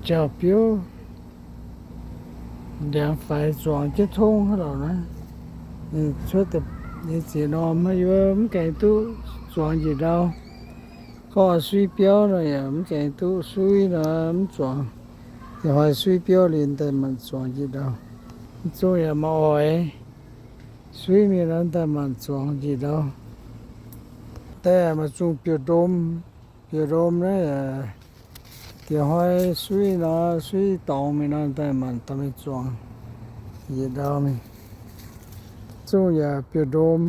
Jauv-biouv ndiangx-faix zuangx jienv tongv hnangv lorqc naaiv. Ninh cuotv deix nyei ziex norm, yie mv gaengh duqv zuangx njiec ndau. Gorngv suiv biauv nor yaac mv gaengh duqv suiv nor mv zuangx. Da'hoi suiv biauv liuz daaih maanc zuangx njiec ndau. Mv zungv yaac maaih oix suiv mingh nor daaih maanc zuangx njiec ndau. Daaih maaih zungh biouv-ndom, biouv-ndom naaiv, diex hnoi suiv nor, suiv dorngx mingh nor daaih maanc dorh mingh zuangx njiec ndau mingh. Zungv yaac biouv-ndom,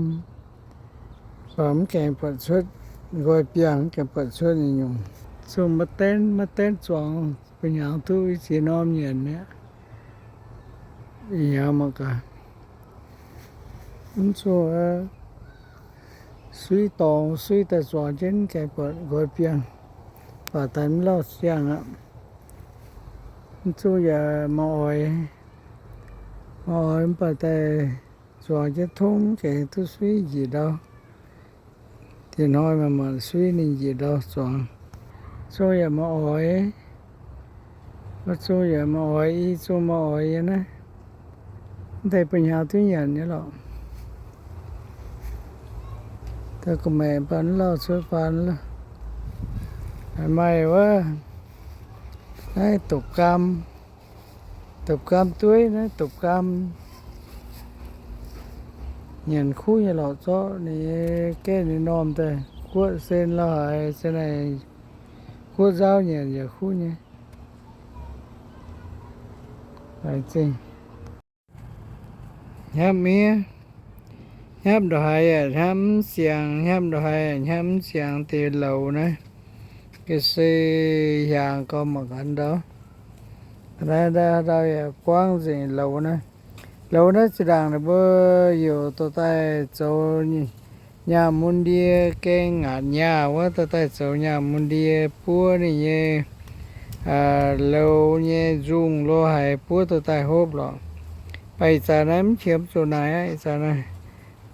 mv gaengh buatc cuotv, nqoi biangh mv gaengh buatc cuotv nyei nyungc. Zungv maiv denv, maiv denv zuangx, bun hnyangx duqv i ziex norm nyanc mi'aqv. Ih hnyangx mangc gaax. Mv zungv suiv dorngx, suiv daaih zuangx jienv gaengh buatc nqoi biangh, baac daaih mv lauh siang aqv. Mv zungv yaac maaih oix, maaih oix mv baac daaih zuangx jienv tongv mv gaengh duqv suiv njiec ndau. Diex hnoi maaih maanc suiv ninh njiec ndau zuangx. Zungv yaac maaih oix, mv zungv yaac maaih oix, i zungv maaih oix yie naaiv. Mv deix bun hnyangx duqv nyanc nyei lorqc. Da'ga'maeqc baan lauh cuotv faan lauh. Maaih wuov, naaiv dopc gaam, dopc gaam dueiv, naaiv dopc gaam nyanc kuv nyei lorqc, zorqv ninh nyei gaeqv ninh normh daaih guoqv sen lorh haaix, se naaic guoqv nzauv nyanc yaac kuv nyei. Laengz zingh. Hnyapv miev, hnyapv ndongc haaix yaac hnyapv mv siangx, hnyapv ndongc haaix yaac hnyapv mv siangx deix louz naaiv. Ga'sie hiaangx gormx mangc gaax ndau. Naaiv ndau yaac buangv nzengc louz naaiv. Louz naaiv zinh ndaangc ninh mbuo youc dorh daaih zoux nyaah mun ndie, gaeng ngaatc nyaah wuov dorh daaih zoux nyaah mun ndie, buov ninh nyei louz nyei nzungh lo haic buov dorh daaih hopv lorqc. Mv baac ih zanc naaiv mv qiemx zuqc naaic aqv. Ih zanc naaiv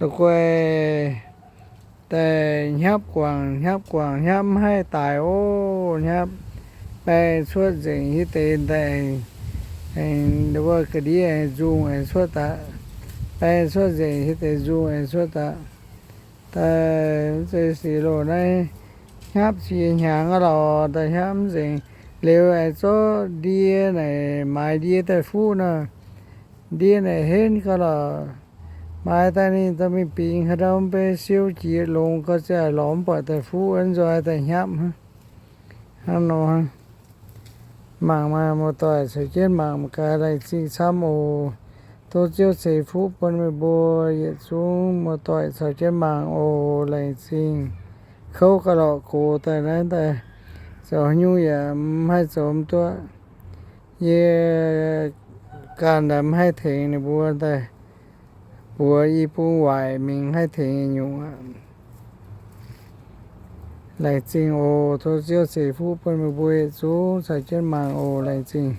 la'guaih daaih hnyapv guangc, hnyapv guangc, hnyapv mv haih daic ov, hnyapv baeng cuotv nzengc hiuv deix daaih, aengx wuov ga'ndiev aengx nzungh aengx cuotv daaih, baeng cuotv nzengc hiuv deix nzungh aengx cuotv daaih. Daaih mv zeiz sic loh naaiv hnyapv ziex hnyangx aqv lorqc, daaih hnyapv mv nzengc. Liuz aengx zorqv ndie naaic, maaiz ndie daaih fuqv nor, ndie naaic henv gau lorqc. Maaiz daaih ninh dorh mingh bingx haaix ndau mv bei siou jiex longx gau ziouc lorz mv buatc daaih fuqv, nzoih daaih hnyapv hnangv. Hnangv nor hnangv. Mangc maah, muoz-doic caux jienv mangc gaax, laengz zingh camv oc. Tov Ziouv ceix fuqv bun meih mbuo yietc zungv muoz-doic caux jienv mangc oc. Laengz zingh. Kouv gauh lorqc gox daaih naaiv daaih, zoux haaix nyungc yaac mv haih zoux mv duqv. Yie ganh daaih mv haih tengx ninh mbuo daaih, buoz i bung waaic mingh haih tengx nyungc aqv. Laengz zingh oc. Tov Ziouv ceix fuqv bun meih mbuo yietc zungv caux jienv mangc oc. Laengz zingh.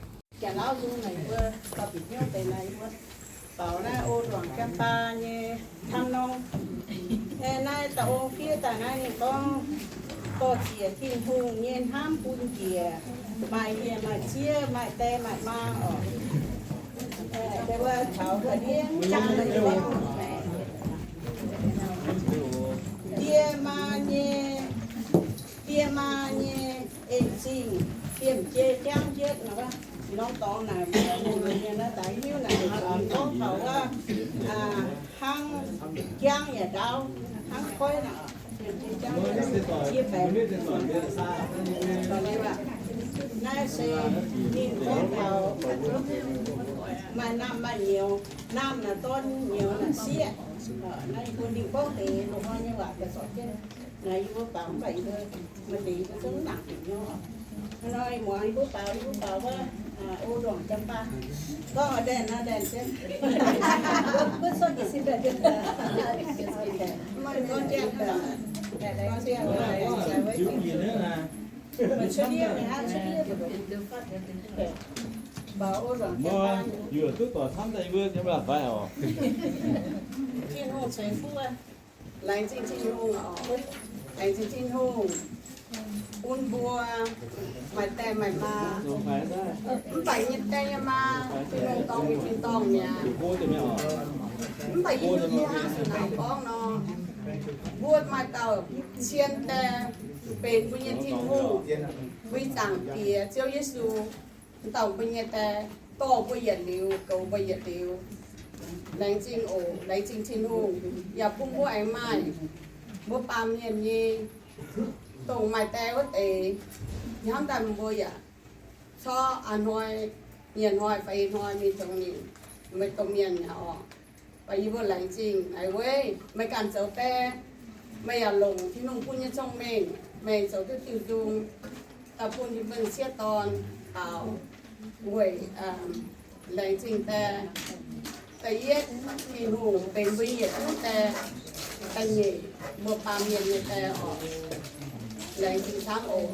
Baaux naaiv o nduangc Janx-Baa nyei hnamv norm. Naaiv da'ong fiev daaih naaiv ninh gorngv, dorh ziec Tin-Hungh nyei hnamv bun njiec, maaih mienh maaih zieqv, maaih die maaih maa oc. Wuov caux ga'ndiev jangx, die maa nyei, die maa nyei en-zingh fiem-jei jangv jienv nor. Norm dorngx naaic, mienh naaiv daaih hiuv naaic, gorngv taux wuov, hnangv jangv yaac ndaauv, hnangv koiv naaic, fiem-jei jangv jienv, jiex baengc. Naaiv se ninh gorngv taux maaih naamh maaih nyouz, naamh naaic dorn, nyouz naaic sieqv. Naaiv yie mbuo ninh gorngv deix loz-hnoi nyei waac daaih zorc jienv. Naaiv yie mbuo baaux mv baac yie mbuo maaih deix yie mbuo zungv mv nangc bieqc hnyouv. Hnoi muangx yie mbuo baaux, yie mbuo baaux wuov, o nduangc Janx-Baa. Gorngv ndaengc nor ndaengc jienv. Gorngv ndaengc, gorngv ndaengc, baaux o nduangc Janx-Baa. Tin-Hungh ceix fuqv, laengz zingh Tin-Hungh, laengz zingh Tin-Hungh. bun mbuo maaih die maaih maa. Mv baac yie nyei die nyei maa, Tin-Hungh dorng mbuo tin-dorngh mi'aqv. Mv baac yie hiuv duqv hnangv zuqc naaic gorngv nor, mbuo maaih dauh cien die, benx mbuo nyei Tin-Hungh, mbuo nyei Zaangc Diex Ziouv Yesu, dauh mbuo nyei die, dorh mbuo yietc liuz, goux mbuo yietc liuz. Laengz zingh oc, laengz zingh Tin-Hungh yaac bun mbuo aengx maaih mbuo baamh mienh nyei, dongh maaih die wuov deix. Hnamv daaih mbuo yaac corc a'hnoi, nyei hnoi fai ih hnoi mingh tongx ninh, meih domh mienh yaac oc. Baac yie mbuo laengz zingh naaiv weic meih ganh zoux die, meih yaac longc Tin-Hungh bun nyei cong-mengh, meih zoux duqv diuh nzung, daaih bun ninh mbuo sieqv dorn baaux weic laengz zingh die. Da'yietv, Tin-Hungh benx mbuo yietc zungv die. Da'nyeic, mbuo baamh mienh nyei die oc. Laengz zingh camv oc.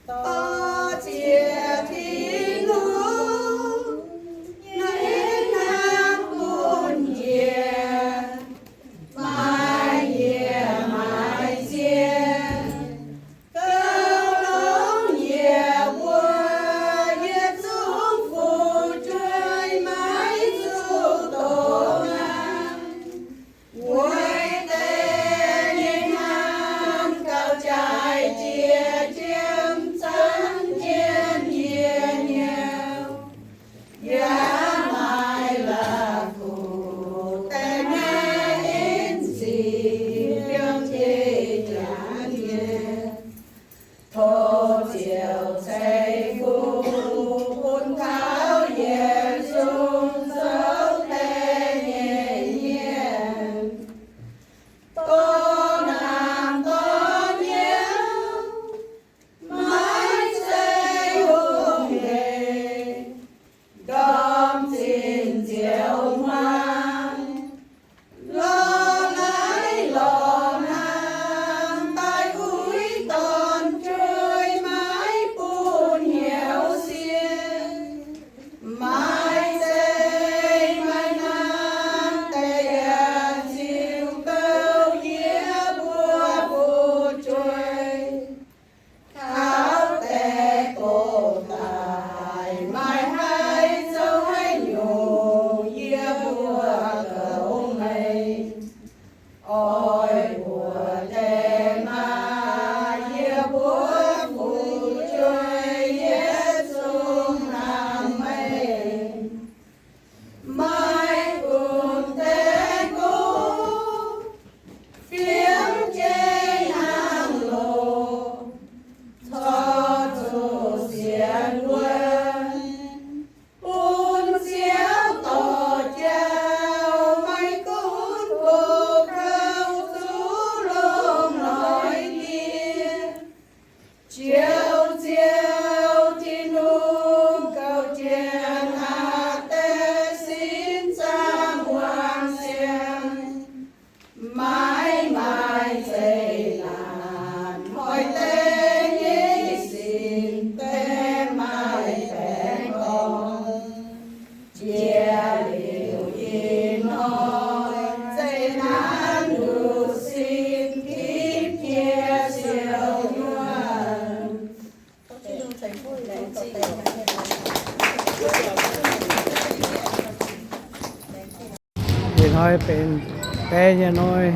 Dorh ziex Tin-Hungh nyei hnamv bun njiec, maaih njiec maaih zien, gauh longx yie mbuo yietc zungv fu'jueiv maiv zuqc doqc naang. Weic deix nyei hnamv gauh jaaix jiex jiem, zanc jienv yie nyei, yaac maaih la'kuqv daaih naaiv in sic biomv jiex jangx nyei. Tov Ziouv ceix fuqv bun taux yietc zungv zoux die nyei mienh, dorh naamh dorh nyouz, maiv zeiz hungh hec, ndorm zinh nziouv hmuangx, lorz naaiv lorz hnaangx daaih uix dorn jueiv maiv bun hnyouv siev. Maiv zeiz maaih hnaangx daaih yaac ziux bouh yie mbuo fu'jueiv. Taux deix gox daaih maaih haaix zoux haaix nyungc yie mbuo goux meih. Oix mbuox deix maah, yie mbuo fu'jueiv yietc zungv hnamv meih. Maiv gunv deix gorngv fiev jiex hnangv loz, corc zuqc sienx wuonx, bun Ziouv dorh jauv, maiv gunv gox kouv zuqc longc noic dieh. Ziouv, Ziouv Tin-Hungh gauh jienv aqc deix sin zaangc wangc siangx, maiv maaih zeqc naanc hnoi deix nyei sin deix maaih baengh orn. Jiex liuz ih hnoi zeqc naanc nduqc sin tipv jiex siou nyuonh. Ih hnoi benx die nyei hnoi,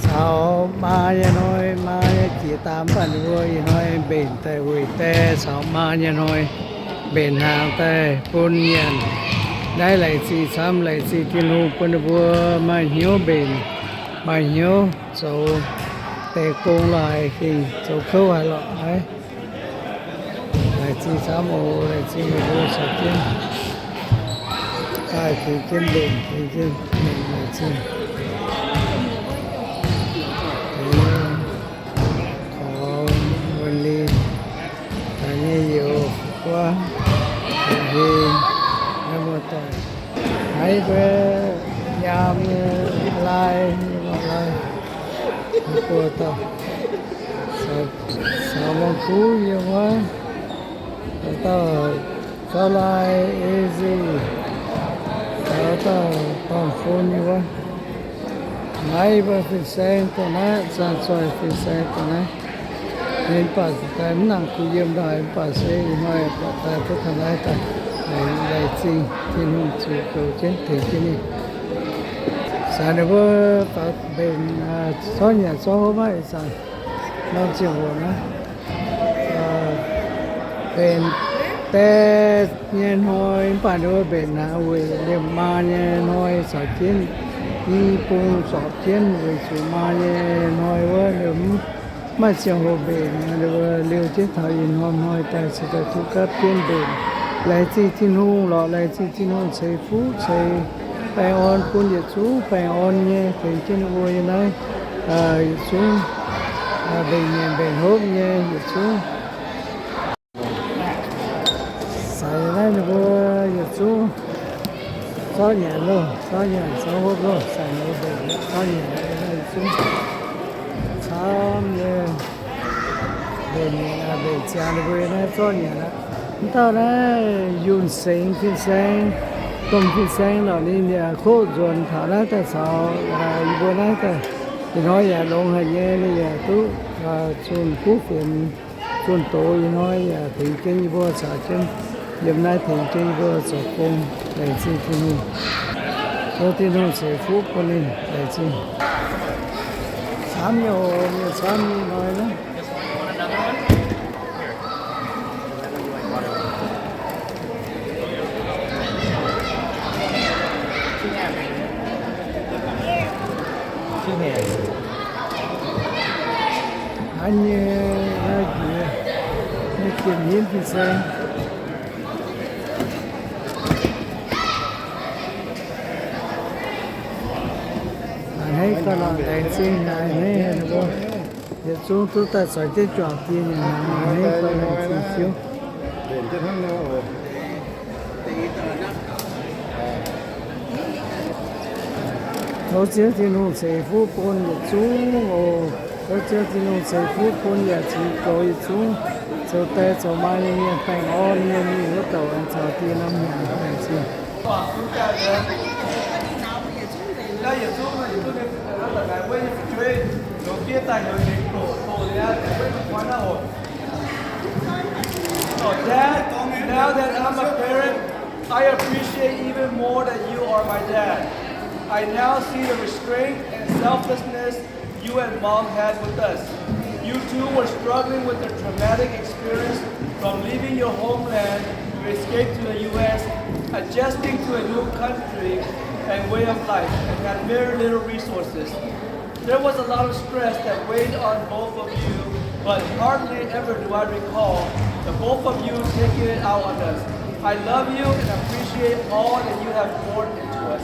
caux maa nyei hnoi. Maa nyei jiex daaih mv baac ninh mbuo ih hnoi mbenc daaih weic die caux maa nyei hnoi, mbenc hnaangx daaih bun mienh. Naaiv laengz zingh camv, laengz zingh Tin-Hungh bun ninh mbuo maaih hnyouv mbenc, maaih hnyouv zoux deix gong lorqc, haiz gengh zoux kouv haic lorqc. Laengz zingh camv oc, laengz zingh meih mbuo caux jienv daaih tengx jienv mbenc, tengx jienv mbenc, laengz zingh. Tov wuonx liuz daaih nyei youz guaav, hingh, naaiv muoz-doic, haiz mbuo nyaam nyei lai, lai, buo dauh, caux Mong Kuv yiem wuov, dauh Gauv Lai, Ezi, caux dauh Dorn-Fun yiem wuov. Naaiv yie mbuo fin-saeng dongh naaiv, zaangc zoih fin-saeng dongh naaiv. Ninh mv baac daaih mv nangc kuh yiem ndaaih, mv baac se ih hnoi buatc daaih duqv taux naaiv daaih, laengz zingh Tin-Hungh zuqc goux jienv tengx jienv ninh. Zanc ninh mbuo faaux mbenc zorqv nyanc zorqv hopv maiv ih zanc norm ziangh hoc naaiv. Mbenc die nyei hnoi mv baac ninh mbuo mbenc hnaangx weic liemh maa nyei hnoi caux jienv i bung zorpc jienv weic zuqc maa nyei hnoi wuov ninh mbuo mv maaih ziangh hoc mbenc, ninh mbuo liouh jienv taux ih hnoi hnoi daaih cingx daaih duqv gapv jienv mbenc. Laengz zingh Tin-Hungh lorqc, laengz zingh Tin-Hungh ceix fuqv ceix baengh orn bun yietc zungv baengh orn nyei tengx jienv ninh mbuo nyei naaiv yietc zungv mbenc nyanc mbenc hopv nyei yietc zungv. Zanc naaiv ninh mbuo yietc zungv zorqv nyanc loh, zorqv nyanc zorqv hopv loh, zanc ninh mbuo mbenc zorqv nyanc yietc zungv camv nyei. Mbenc, mbenc ziangx ninh mbuo naaiv zorqv nyanc aqv. Mv dauh naaiv Yunh Sengx fin-saeng, domh fin-saeng lorqc, ninh yaac koqv nzuonx taux naaiv daaih caux yie mbuo naaiv daaih. Ih hnoi yaac longx haic nyei, ninh yaac duqv zunh kuv fienx, zunh doz ih hnoi yaac tengx jienv yie mbuo caux jienv yiem naaiv tengx jienv yie mbuo zoux gong. Laengz zingh Tin-Hungh. Tov Tin-Hungh ceix fuqv bun ninh. Laengz zingh. Camv nyei oc, mienh camv nyei hnoi naaiv. Hnangv nyei, naaiv jiex, naaiv jiex nyinv fin-saeng. A'hneiv gauh lorqc, laengz zingh a'hneiv ninh mbuo yietc zungv duqv daaih zoux jienv juangc dieh nyei hnaangx, a'hneiv gauh laengz zingh Ziouv. Tov Ziouv Tin-Hungh ceix fuqv bun yietc zungv oc. Tov Ziouv Tin-Hungh ceix fuqv bun yaac ceix goux yietc zungv zoux die zoux maa nyei mienh, baengh orn nyei mienh, wuov douc aengx caux dieh norm hnyangx laengz zingh. Oh, Dad, now that I'm a parent, I appreciate even more that you are my dad. I now see the restraint and selflessness you and Mom had with us. You two were struggling with a traumatic experience from leaving your homeland to escape to the U S, adjusting to a new country and way of life, and had very little resources. There was a lot of stress that weighed on both of you, but hardly ever do I recall the both of you taking it out on us. I love you and appreciate all that you have poured into us.